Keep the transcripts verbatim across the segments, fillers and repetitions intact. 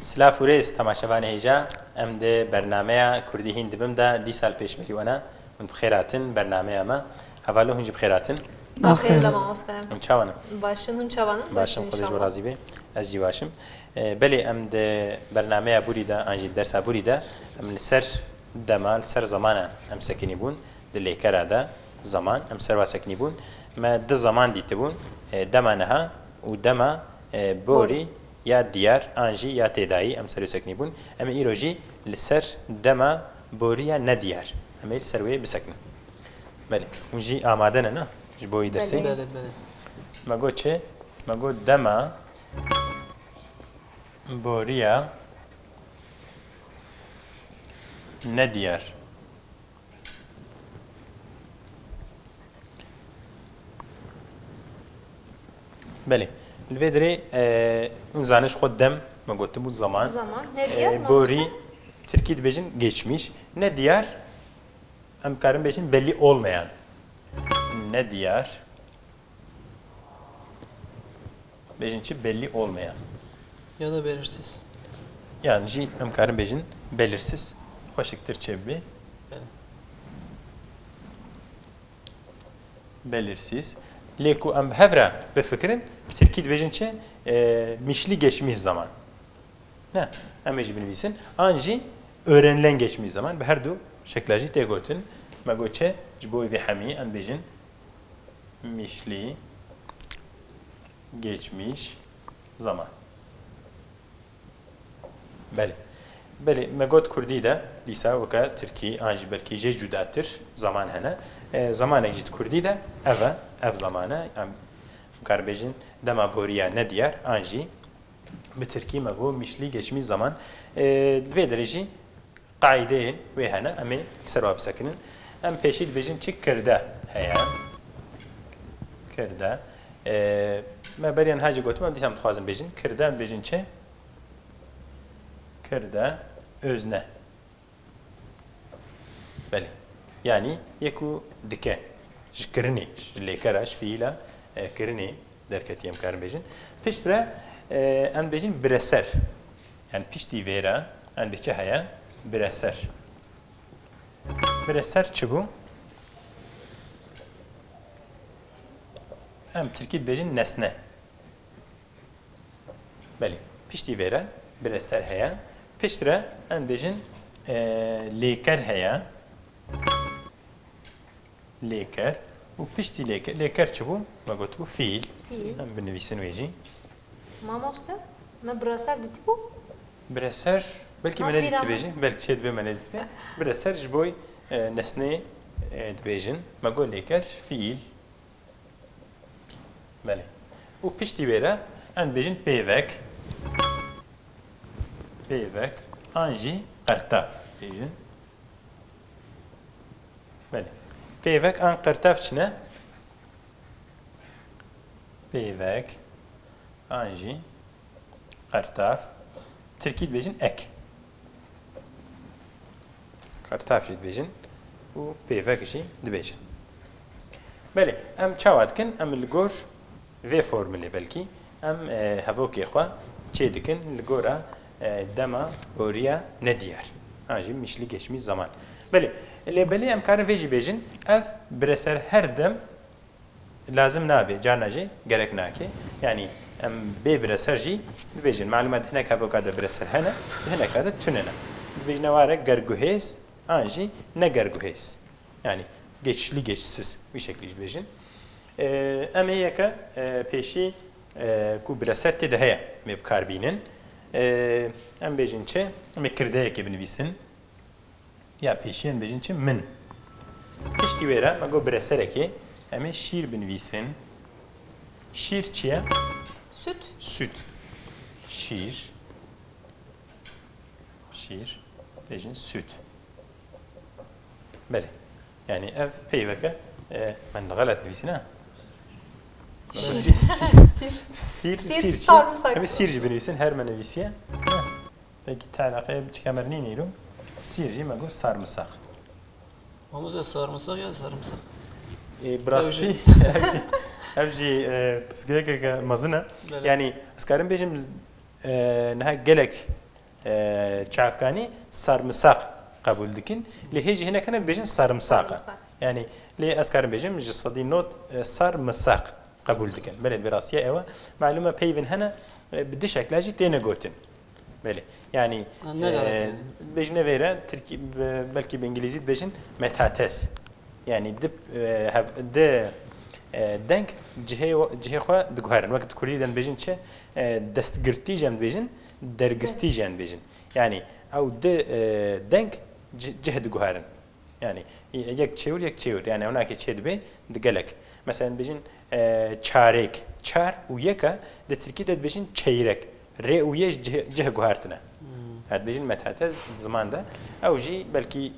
Silav û rêz temaşevanê hêja, em di bernameya Kurdî hîn dibim de dîsa li pêşberî we ne. Hûn bi xêr hatin bernameya me. Hevalno hûn jî bi xêr hatin. Baxêr de mamoste. Hûn çawa ne? Baş in, hûn çawa ne? Baş in, Xwedê ji we razî be. Ez jî baş im. E, belê em di bernameya borî de, an jî dersa borî de, em li ser dema, li ser zamana em sekinî bûn. Di lêkera de zaman, em ser wa sekinî bûn. Me di zaman dîtibûn, e, dema niha û dema, e, borî ya diyar, an jî ya têdayî, em ser wê sekinî bûn. Em ê îro jî li ser dema borî ya nediyar, em ê li ser wê bisekinin. Belê, hûn jî amade ne, na? Ji bo wî dersê. Belê, belê. Me got çi? Me got dema boriya nediyar. Belê. Li vê derê, e, hûn zanin ji xwe dem, me gotibû zaman. Zaman. E, nediyar, borî, mamoste? Tirkî dibêjin geçmiş. Nediyar, em karin bêjin belli olmayan. Nediyar. Bêjin çi? Belli olmayan. Ya da belirsiz. Yan jî em karin bêjin belirsiz. Xweşiktir çêbibê. Belê. Belirsiz. Lê ku em bi hev re bifikirin, bi tirkî dibêjin çi? E, mişli geçmiş zaman. Ne, em ê jî binivîsin. An jî öğrenilen geçmiş zaman. Bi her du şekla jî tê gotin. Me got çi? Ji bo vê hemî em bêjin mişli geçmiş zaman. Belê. Belê, me got kurdî de dîsa weke tirkî an jî belkî jê cudatir zaman hene. E, zamanek jî di kurdî de ev e, ev zaman e. Em karin bêjin dema boriya nediyar an jî bi tirkî me got mişli geçmiş zaman. E, li vê derê jî qaîdeyên wê hene, em ê li ser wa bisekinin. Em pêşî dibêjin çi kirde heye? Kirde. E, me beriya niha jî gotim, em dîsa em dixwazin bêjin. Kirde, em bêjin çi? Kirde, özne. Belê. Yanî yê ku dike. Ji kirinê, ji lêkera, ji fiîla, e, kirinê derketî em karin bêjin. Piştre, e, em bêjin bireser. Yanî piştî vê re, em bê çi heye? Bireser. Bireser çi bû? Em tirkî dibêjin nesne. Belê. Piştî vê re bireser heye. Piştre em bêjin, e, lêker heye. Lêker. Û piştî lêker, lêker çi bû? Me gotibû fiil. Fiil. Em binivîsin wê jî. Mamoste, me bireser dîtibû? Bireser, belkî me nedîtibê jî. Belkî çê dibe me nedîtibê. Bireser ji bo, e, nesneyê, e, dibêjin. Me got lêker, fiil. Belê. Û piştî wê re em dibêjin pêvek. Pêvek. An jî qertav bêjin. Belê. Pêvek an qertav çi ne? Pêvek an jî qertav. Tirkî dibêjin ek. Qertav jî dibêjin û pêvek jî dibêjin. Belê, em çawa dikin? Em li gor vê formulê belkî em, e, hevokê xwe çê dikin li gora, e, dema boriya nediyar. An jî mişli geçmiş zaman. Belê, lê belê em karin vê jî bêjin, ev bireser her dem lazim nabe, carna jî gerek nake. Yanî em bê bireser jî dibêjin. Malûm e di hinek hevoka de bireser hene, di hineka de tune ne. Dibêjine ware gerguhêz, an jî ne gerguhêz. Yanî geçişli, geçişsiz. Wî şeklî jî dibêjin. Ee, em ê yeke, e, pêşî, e, ku bireser tê de heye, em ê bi kar bînin. Ee, em bêjin çi? Em ê kirdeyekê binivîsin. Ya pêşî em bêjin çi? Min. Piştî wê re me got bireserekê em ê şîr binivîsin. Şîr çi ye? Süt. Süt. Şîr. Şîr. Bêjin süt. Belê. Yanî ev peyveke, e, min xelet nivîsîne. Şîr. Sîr. Sîr, sîr çi? Sarımsak. Em ê sîr jî binivîsin, her me nivîsiye. Heh. Peki, te eleqeyê biçike me nîne îro. Sîr jî me got sarımsak. Mamoste, sarımsak ya sarımsak? E, bi rastî, ev jî, ev jî, e, pirsgirêkeke mezin e. Belê. Yanî, ez karim bêjim, e, niha gelek e, çavkanî sarımsak qebûl dikin. Lê hê jî hinek hene dibêjin sarımsak. Sarımsak. Yani lê ez karim bêjim ji sedî nod, e, sarımsak qebûl dikin. Belê bi rastiya ew e. Malûm e peyvên hene, e, bi du şekla jî têne gotin. Belê. Yani, Ha, ne e, galet yani. Bêjine vêre, Tirkî, be-, belkî bi Îngilîzî dibêjin metates. Yani di, e, hev-, di, e, deng cihê, cihê xwe diguherin. Wek di Kurdî de dibêjin çi? E, destgirtî jî em dibêjin, dergistî jî em dibêjin. Yani ew di, e, deng ci-, cih diguherin. Yani yek çêwir, yek çêwir. Yani ew nake çê dibe di gelek. Mesela dibêjin, e, çarêk, çar û yek e, di Tirkî de dibêjin çeyrek. Rê û yê ji cih, cih guhertine. Hmm. Yani dibêjin metates di ziman de. Ew jî belkî,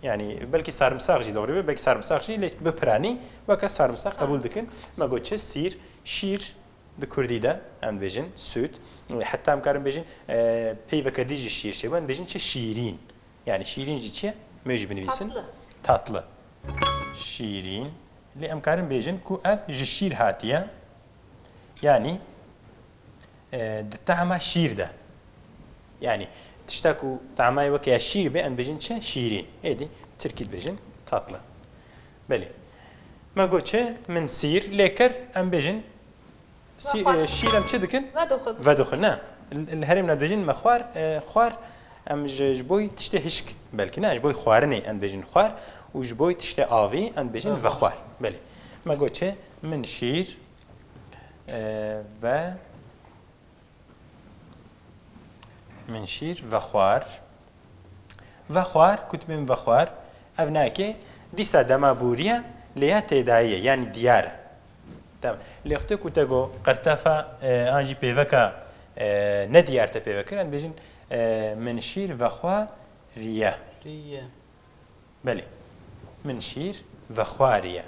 yani belkî sarımsak jî doğru be, belkî sarımsak jî lê bi piranî weke sarımsak qebûl dikin. Me got çi? Sîr, şîr di Kurdî de em dibêjin, süt. Heta em karin bêjin, e, peyveke dî jî şîr çêbû, em dibêjin çi? Şîrîn. Yani şîrîn jî çi ye? Em jî binivîsin. Tatlı. Tatlı. Şîrîn. Lê em karin bêjin ku ev ji şîr hatiye. Yani, e, di tahma şîr de. Yani tişta ku tahma weke ya şîr be, em bêjin çi? Şîrîn. Êdî Tirkî dibêjin tatlı. Belê. Me got çi? Min sîr lê kir, em bêjin sî-, Xwar. E, şîr em çi dikin? Vedoxin. Vedoxin, ne. Li, li herêmna dibêjin me xwar, e, xwar, em ji, ji boy tiştê hişk belkî, ne, ji boy xwarinê em dibêjin xwar û ji boy tiştê avî em dibêjin vexwar. Belê. Me got çi? Min şîr, e, ve Min şîr vexwar. Vexwar, ku dibên vexwar, ev nake dîsa dema bûriye, lê ya têdayî ye, yanî diyar e. Tamam. Lê wextê ku te got qertefa, e, an jî pêveka, e, nediyar te pêve kir, em dibêjin, e, min şîr vexwariye. Riye. Belê. Min şîr vexwariye.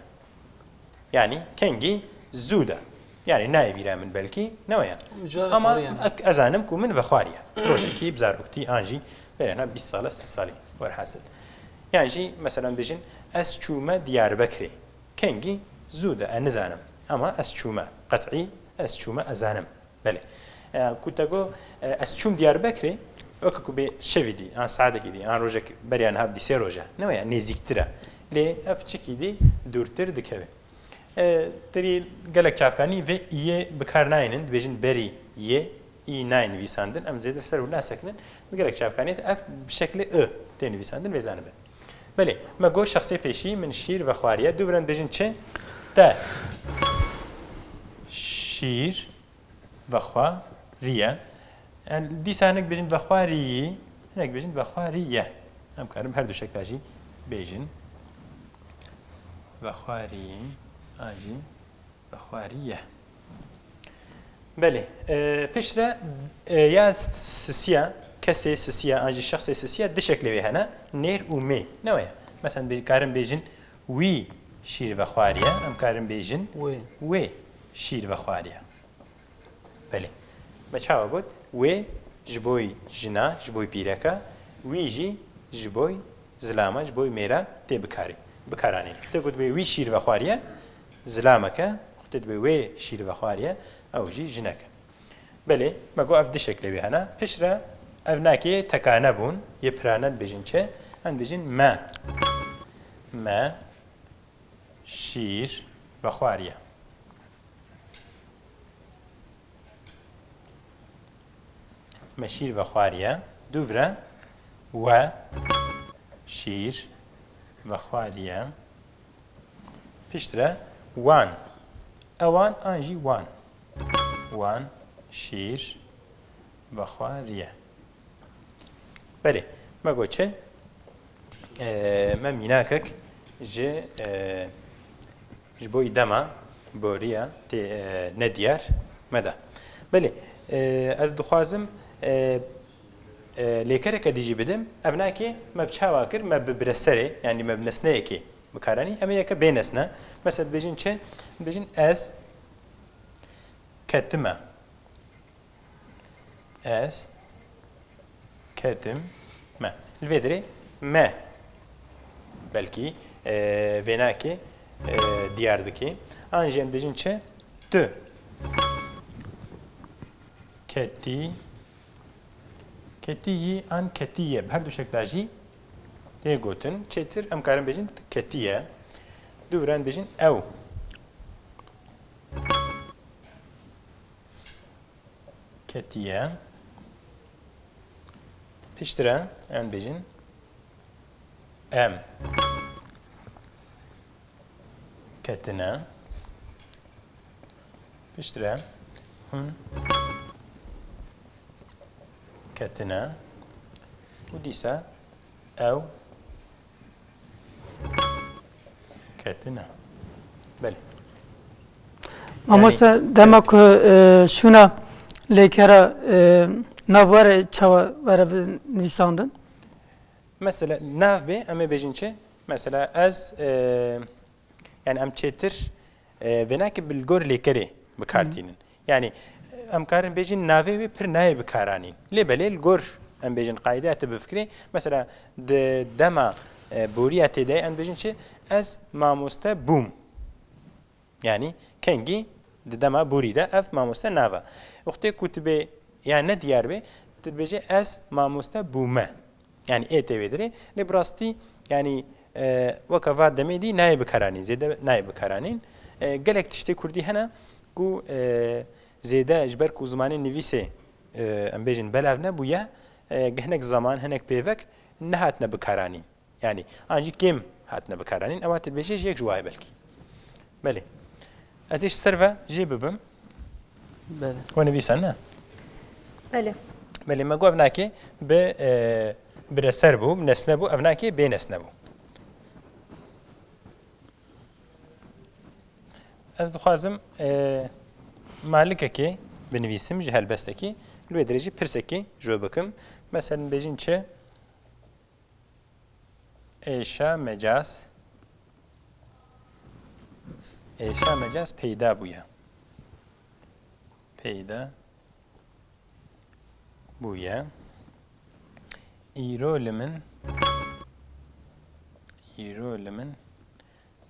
Yanî kengî zû de. Yanî nayê bîra min belkî, ne weye? Ama ez zanim ku min vexwariye. Rojekî bi zaroktî an jî berê niha bîst sal e, sî salî werhasil. Yan jî, meselan, bêjin, ez çûme Diyarbekirê. Kengî zû de, ez nizanim. Ama ez çûme. Qet'î ez çûme, ez zanim. Belê. E, ku te got, e, ez çûm Diyarbekirê, weke ku bê şevî dî, an saetekî dî, an rojek beriya niha dî sê roj e. Ne weye, nêzîktir e. Lê ev çikî dî dûrtir dikeve. E, terî gelek çavkanî vê iyê bi kar nayênin, dibêjin berî yê, î nayê nivîsandin. Em zêde li ser wî nasekinin. Di gelek çavkaniyê de ev bi şeklê i tê nivîsandin, vê zanibe. Belê, me got şexsê pêşî, min şîr vexwariye. Dû viran dibêjin çi? Te şîr vexwariye. Yani, dîsa hinek bêjin vexwariyî, hinek bêjin vexwariye. Em karin her du şekla jî bêjin. Vexwariyî, an jî vexwariye. Belê, e, piştre, e, ya sisiya, kesê sisiya, an jî şexsê sisiya, du şeklê wê hene, nêr û mê. Ne weye? Mesela, bê-, karin bêjin, wî şîr vexwariye, em karin bêjin, Wê. Wê şîr vexwariye. Belê. Me çawa got? Wê ji boy jina, ji boy pîreka, wî jî ji boy zilama, ji boy mêra tê bikarî-, bikaranîn. Te got bê wî şîr vexwariye, zilameke, te dibê wê şîr vexwariye, ew jî jineke. Belê, me got ev du şeklê wê hene. Piştre ev nakê tekane bûn, yê pirane dibêjin çi? Em dibêjin me. Me şîr vexwariye. Me şîr vexwariye. Dûvre we şîr vexwariye. Piştre wan. Ewan an jî wan. Wan şîr vexwariye. Belê, me got çi? E, me mînakek ji, e, ji bo î dema boriya tê, e, nediyar me da. Belê, e, ez dixwazim, e, e, lêkereke dî jî bidim. Ev nakê me bi çawa kir? Me bi bireserê, yanî me bi nesneyekê bikaranî. Em ê yeke bê nesne. Mesela dibêjin çi? Dibêjin ez ketime. Ez ketim me. Li vê derê me belkî, e, vênakê, e, diyar dike. An jî em dibêjin çi? Tu ketî Ketiyî an ketiye. Bi her du şekla jî tê gotin. Çêtir em karin bêjin ketiye. Dû viran bêjin ew. Ketiye. Piştre em bêjin em. Ketine. Piştre hûn ketine. Û dîsa ew ketine. Belê. Mamoste, dema ku, e, şûna lêkera, e, nav were çawa were bi nivîsandin? Mesela nav bê, em ê bêjin çi? Mesela ez, e, yani em çêtir, e, vênakê bi li gor lêkerê bi kar tînin. Yani em karin bêjin navê wê pir nayê bikaranîn. Lê belê li gor em bêjin qaydeya te bifikirê. Mesela di dema, e, boriya tê de em bêjin çi? Ez mamoste bûm. Yani kengî di dema borî de ev mamoste nav e. Wextê ku tu bê ya ne diyar bê, tu dibêje ez mamoste bûme. Yani ê tê wê dirê. Lê bi rastî yani, e, weke va demê dî nayê bikaranîn, zêde nayê bikaranîn. E, gelek tiştê kurdî hene ku, e, zêde ji ber ku zimanê nivîsê, e, em bêjin belav nebûye, e, hinek zaman, hinek pêvek nehatine bikaranîn. Yani an jî kêm hatine bikaranîn. Ewa tu dibêjê ji yek ji wayê belkî. Belê. Ez ê ji ser ve jê bibim. Belê. We nivîsand ne? Belê. Belê, me got ev nakê bi, e, bireser bû, bi nesne bû, ev nakê bê nesne bû. Ez dixwazim, e, malikekê binivîsim ji helbestekî, li wê dirê jî pirsekî ji we bikim. Mesela bêjin çi? Êşa mecaz. Êşa mecaz peyda bûye. Peyda bûye. Îro li min, îro li min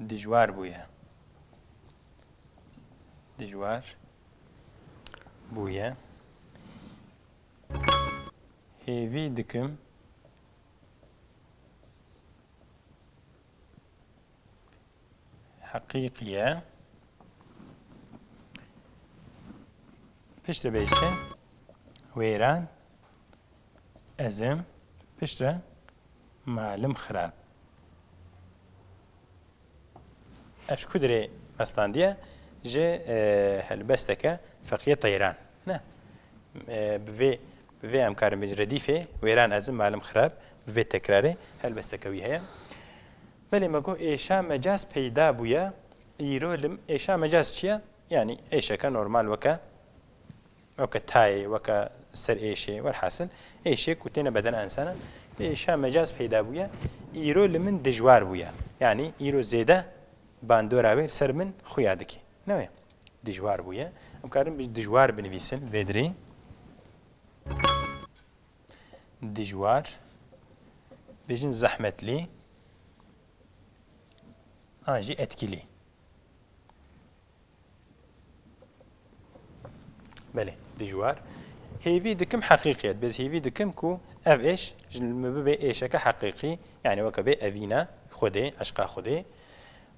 dijwar bûye. Dijwar bûye. Hêvî dikim heqîqî ye. Piştre bêje wêran ez im, piştre malim xirab. Ev ji ku dirê me standiye? Ji, e, helbesteke Feqiyê Teyran. Ne? E, bi vê, bi vê em karin bêjin redîfê, wêran ez im, malim xirab, bi vê tekrarê helbesteke wî heye. Belê me got, êşa mecaz peyda bûye, îro li, êşa mecaz çi ye? Yani êşeke normal weke, weke tayê, weke ser êşê, werhasil, êşê ku têne bedena insana, êşa mecaz peyda bûye, îro li min dijwar bûye. Yani îro zêde bandora wê li ser min xuya dike. Ne wê? Dijwar bûye. Em karin bi dijwar binivîsin vê dirê. Dijwar. Bêjin zehmetlî. An jî etkilî. Belê, dijwar. Hêvî dikim heqîqiyet. Bêz hêvî dikim ku ev êş ji min bibe êşeke heqîqî, yani weke bê evîna Xwedê, eşqa Xwedê.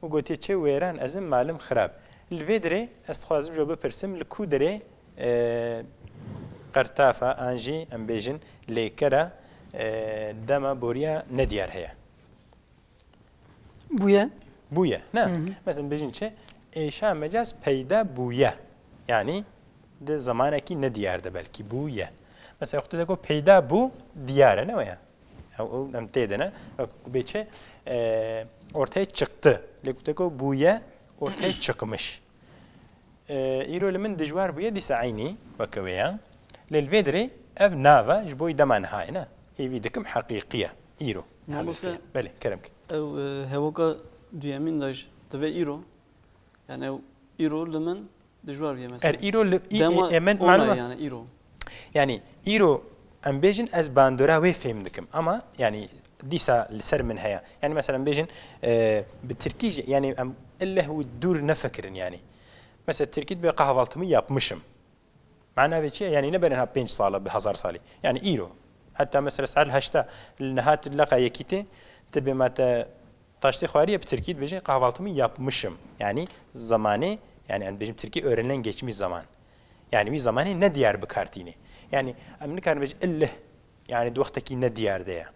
Û gotiye çi wêran ez im malim xirab. Li vê dirê ez dixwazim ji we bipirsim, li ku dirê, e, qertafa an jî em bêjin lêkera, e, dema boriya nediyar heye? Bûye. Bûye, ne? Hı hı. Mesela bêjin çi? Êşa mecaz peyda bûye. Yani di zamanekî nediyar de belkî bûye. Mesela wextê de ku peyda bû, diyar e, ne waya? Ew, ew em tê de ne? Wek ku bê çi? E, ortaya çıktı. Lê ku te ku bûye, ortaya çıkmış. E, îro li min dijwar bûye, dîsa eynî weke wê ye. Lê li vê dirê ev nav e, ji bo dema niha ye, ne? Hêvî dikim heqîqî ye. Îro. Mamoste, heqîqî ye. Belê, kerem ke. Ew, e, hewoka duyemîn de jî divê îro. Yani ew îro li min dijwar bûye mesela. Er îro li, î-, Dema e, e, min ona malum e. Yani îro. Yani îro em bêjin ez bandora wê fêm dikim. Ama yani dîsa li ser min heye. Yani mesela em bêjin, e, bi tirkî jî, yani em illeh û dûr nefikirin yani. Mesela tirkî dibe kahvaltımı yapmışım. Mana vê çi ye? Yani ne beren ha pênc sala, bi hezar salî. Yani îro. Heta mesela saet heşta li niha tu leqa yekî tê, tu bê ma te taştê xwariye bi tirkî dibêje kahvaltımı yapmışım. Yani zamanê, yani em dibêjin tirkî öğrenilen geçmiş zaman. Yani wî zamanê ne diyar bi kar tînê. Yani em nikarin bêjin illih, yani di wextekî ne diyar de ye.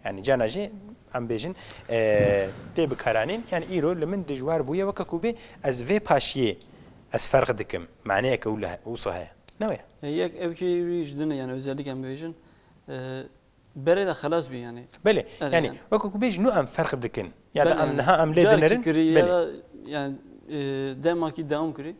Yani cana jî em bêjin, e, tê bikaranîn, yani îro li min dijwar bûye weke ku bê ez vê paşiyê ez ferq dikim. Maneyeke wile, wisa heye. Ne wê? E, yek ev kê wî ji din e, yani özellikle em bêjin, e, berê de xelas bî yani. Belê, Evet, yani yani. weke ku bêjin nû em ferq dikin. Ya da Belê, em yani. niha em lê Carkî dinerin. kirî ya Belê. da yani, e, demakî dewam kirî.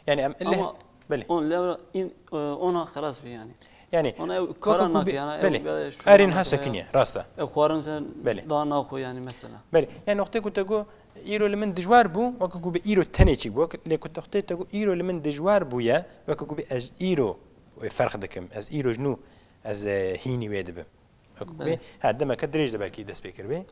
Yani em illeh Ama Belê. on lewra in, e, ona xelas bî yani. Yani Ona ev weke kara ku nake bê, yani, ev belê. ya da şu Erê nake niha ya. sekiniye, rast e. Ev xwarin sen Belê. daha naxo yani mesela. Belê. Yani noqtê ku te got îro li min dijwar bû, weke ku bê îro tenê çîk bû. Lê ku noqtê te got îro li min dijwar bûye, weke ku bê ez îro wê ferq dikim. Ez îro ji nû ez, e, hînî wê dibim. Weke ku bê, Belê. ha, demeke dirêj de belkî dest pê kiribê.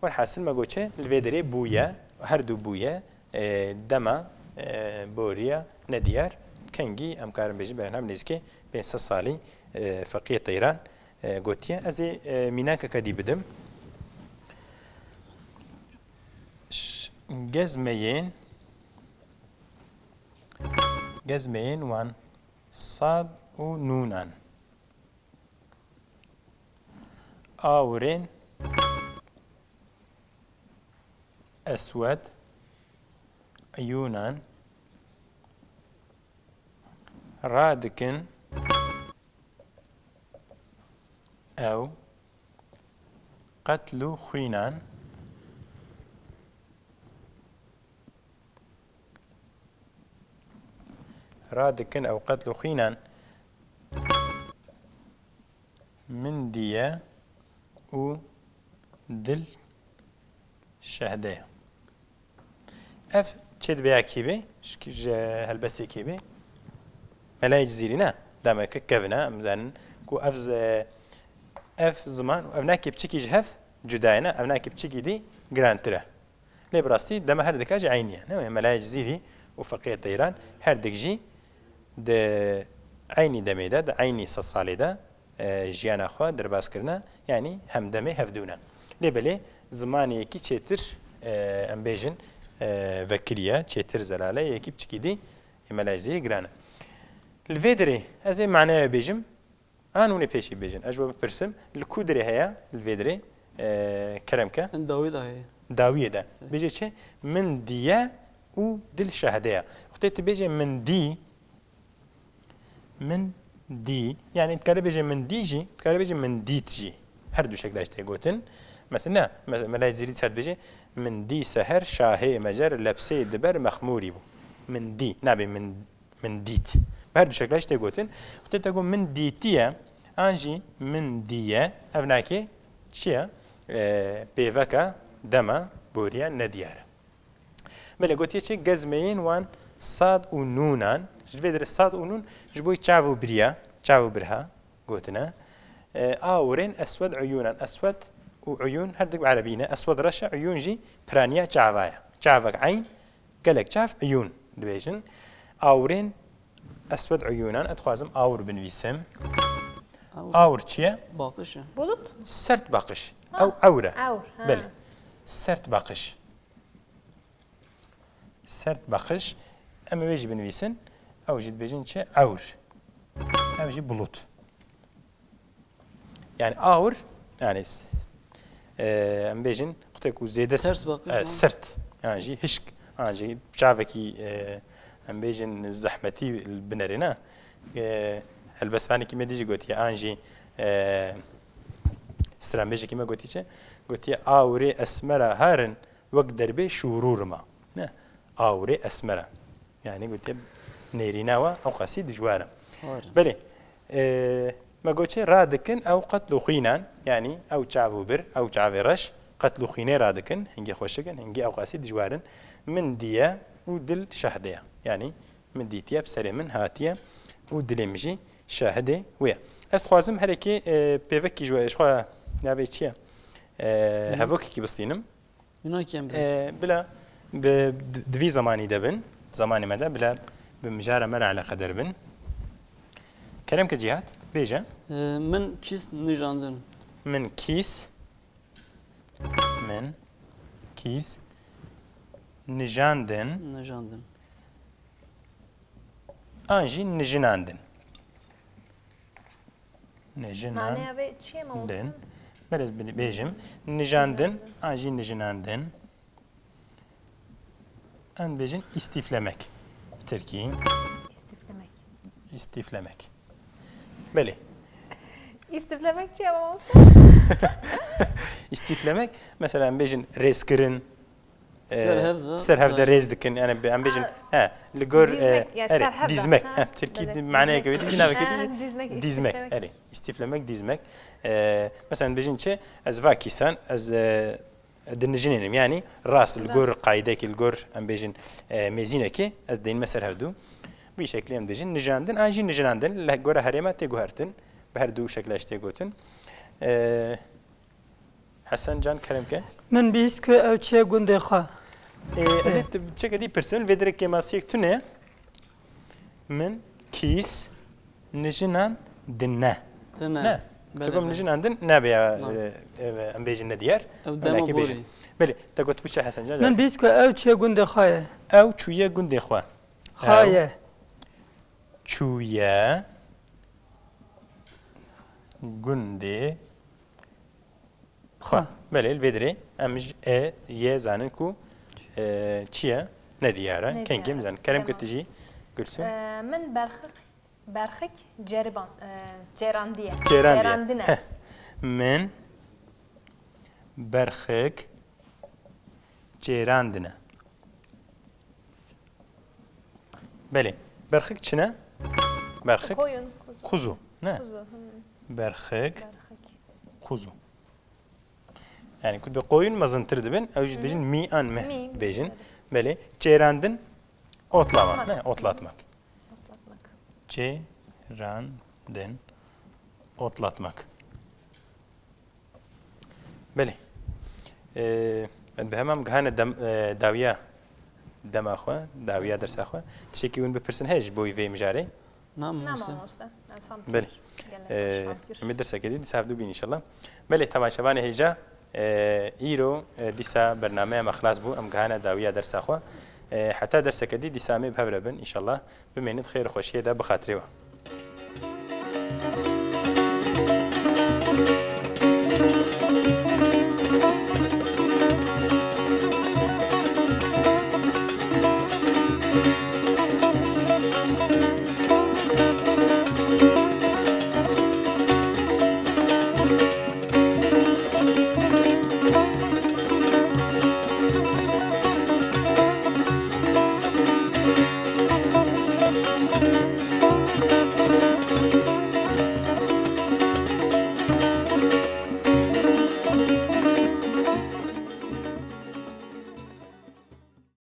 Welhasil me got çi, li vê derê bûye, her du bûye, e, dema, e, boriya nediyar, kengî em karin bêjin, berhemê nêzîkê pênc sed salî, e, Feqiyê Teyran, e, gotiye. Ez ê, e, mînakeke dî bidim. Ş-, gezmeyên, gezmeyên wan sad û nûnan. Awirên eswed, eyûnan radikin ew qetl û xwînan radikin ew qetl û xwînan min diye û dil şehde ye. Ev çê dibe ya kê bê, ji, ji helbestê kê bê? Melayê Cizîrî ne? Demeke kevin e, em zanin ku ev z-, ev ziman û ev nakê piçikî ji hev cuda ye ne? Ev nakê piçikî dî girantir e. Lê bi rastî deme her dika jî eynî ye. Ne wê Melayê Cizîrî û Feqiyê Teyran her dik jî di eynî demê de, di eynî sed salê de, e, jiyana xwe derbas kirine, yanî hemdemê hevdû ne. Lê belê zimanê yekî çêtir, e, em bêjin, e, vekirî ye, çêtir zelal e, yekî piçikî dî ê Melayê Cizîrî giran e. Li vê derê ez ê maneya bêjim, An hûn ê pêşî bêjin. Ez ji we bipirsim, li ku dirê heye, li vê dirê, e, kerem ke? Dawî de heye. Dawiyê de. Bêje çi? Min diye û dil şehde ye. Wextê tu bêje min dî, min dî, yanî dikare bêje min dî jî, dikare bêje min dît jî. Her du şekla ji tê gotin. Mesela ne, mesela Melayê Cizîrî dîsa dibêje, min dî seher şahê mecer lepsê diber mexmûrî bû. Min dî, nabê min Min dît. Bi her du şekla jî tê gotin. Wextê te got min dîtiye, an jî min diye, ev nakê çi ye? E, pêveka dema boriya nediyar e. Belê gotiye çi? Gezmeyên wan sad û nûnan, ji vê derê sad û nûn ji bo çav û biriya, çav û birha gotine. E, awirên eswed uyûnan. Eswed û uyûn her dik bi erebî ne. Eswed reş e, uyûn jî piraniya çava ye. Çavek eyn, Gelek çav uyûn dibêjin. Awirên eswed uyûnan, ez dixwazim awir binivîsim. Awir. Awir çi ye? Baqış e. Bulut? Sert baqış. Ha, Ew ewr e. Ewr, ha. Belê. Sert baqış. Sert baqış. Em ê wê jî binivîsin. Ew jî dibêjin çi? Ewr. Ew jî bulut. Yani awir, yani s-, e, em bêjin, qutek û zêde Ters bakış e, mı? sert, yani jî hişk, yani jî çavekî, e, em bêjin zehmetî binerê ne. E, helbestvanekî me dî jî gotiye, an jî, e, stranbêjekî me gotiye çi? Gotiye, "Awirê esmera harin wek derbê şûrûrima." Ne? Awirê esmera. Yani gotiye nêrîna we ew qasî dijwar e. Belê, e, me got çi radikin ew qetl û xwînan, yani ew çav û bir, ew çavê reş, qetl û xwînê radikin, hingî xweşik in, hingî ew qasî dijwar in. Min diye û dil şehde ye. Yani min dîtiye, bi serê min hatiye û dilê min jî şahidê wê ye. Ez dixwazim herekê, e, pêvekî ji we, ji xwe navê çi ye? E, hevokekî bistînim. Wina kêm be. E, bila bi, di, di vî zemanî de bin, zemanê me de, bila bi mijara me re eleqedar bin. Kerem ke Cîhat. Bêje. Ee, min kîs nijandin. Min kîs. Min kîs nijandin. Nijandin. An jî nijinandin. Nijinandin. Maneya vê çi ye mamoste? Berê ez bêjim. Nijandin, an jî nijinandin. Em bêjin îstîflemek. Tirkî. Îstîflemek. Îstîflemek. Belê. Îstîflemek çi ye mamoste? Îstîflemek, mesela em bêjin rêzkirin, e, ser hev de, ser hev de rêz dikin. Yani em bêjin, he, li gor, e, dîzmek, yani erê, ser hev de, dîzmek. Ha, he, tirkî maneyeke wê dijî, naveke dijî. Dîzmek, îstîflemek. Erê, îstîflemek, dîzmek. E, mesela em bêjin çi? Ez va kîsan, ez, e, dinijinînim. Yani rast, li gor qaydekî, li gor em bêjin, e, mêzînekî, ez deynime ser hevdû. Bi şeklî em dibêjin nijandin, an jî nijinandin, li gora herêma tê guhertin. Bi her du şekla jî tê gotin. E, Hesen can, kerem ke. Min bihîst ku ew çûye gundê xwe. E, ez ê çekê dî pirsim, li vê dirê kêmasiyek tune. Min kîs nijinan dine. Dine. Ne. Belê, tu gom belê. Nijinan din ne be ya, e, e, em bêjin ne diyar. Ev demo borî. Belê, te got biçe Hesen can. Min bihîst ku ew çûye gundê xwe ye. Ew çûye gundê xwe. Xwe ye. Ew çûye gundê xwe. Belê, li vê dirê em ji e, yê zanin ku, e, çi ye? Ne diyar e. Ne diyar e. Kengî em zanin. Kerem ke tu jî, Gulsum. E, min berxik, berxik ceriban, e, cêrandiye. Cêrandiye. Cêrandine. Heh. Min berxik cêrandine. Belê. Berxik çi ne? Berxik. Koyun, kuzu. Kuzu, ne? Kuzu, hı. Berxik. Berxik. Kuzu. Yani ku bi koyun mezintir dibin, ew jî dibêjin mî an meh bêjin. Belê. Çêrandin, otlama, ne? Otlatmak. Otlatmak. Çêrandin, otlatmak. Belê. Ee, em bi heman gihane dem, e, dawiya dema xwe, dawiya dersa xwe. Tiştekî hûn bipirsin heye ji bo vê mijarê? Na, mamoste. Na, mamoste. Em fam Belê. Gelek baş fam kir. Ee, em ê derseke dî dîsa hevdû bîn înşallah. Belê, temaşevanê hêja, e, îro, e, dîsa bernameya me xilas bû. Em gihane dawiya dersa xwe. E, heta derseke dî dîsa em ê bi hev re bin înşallah. Bimînin di xêr û xweşiyê de, bi xatirê we.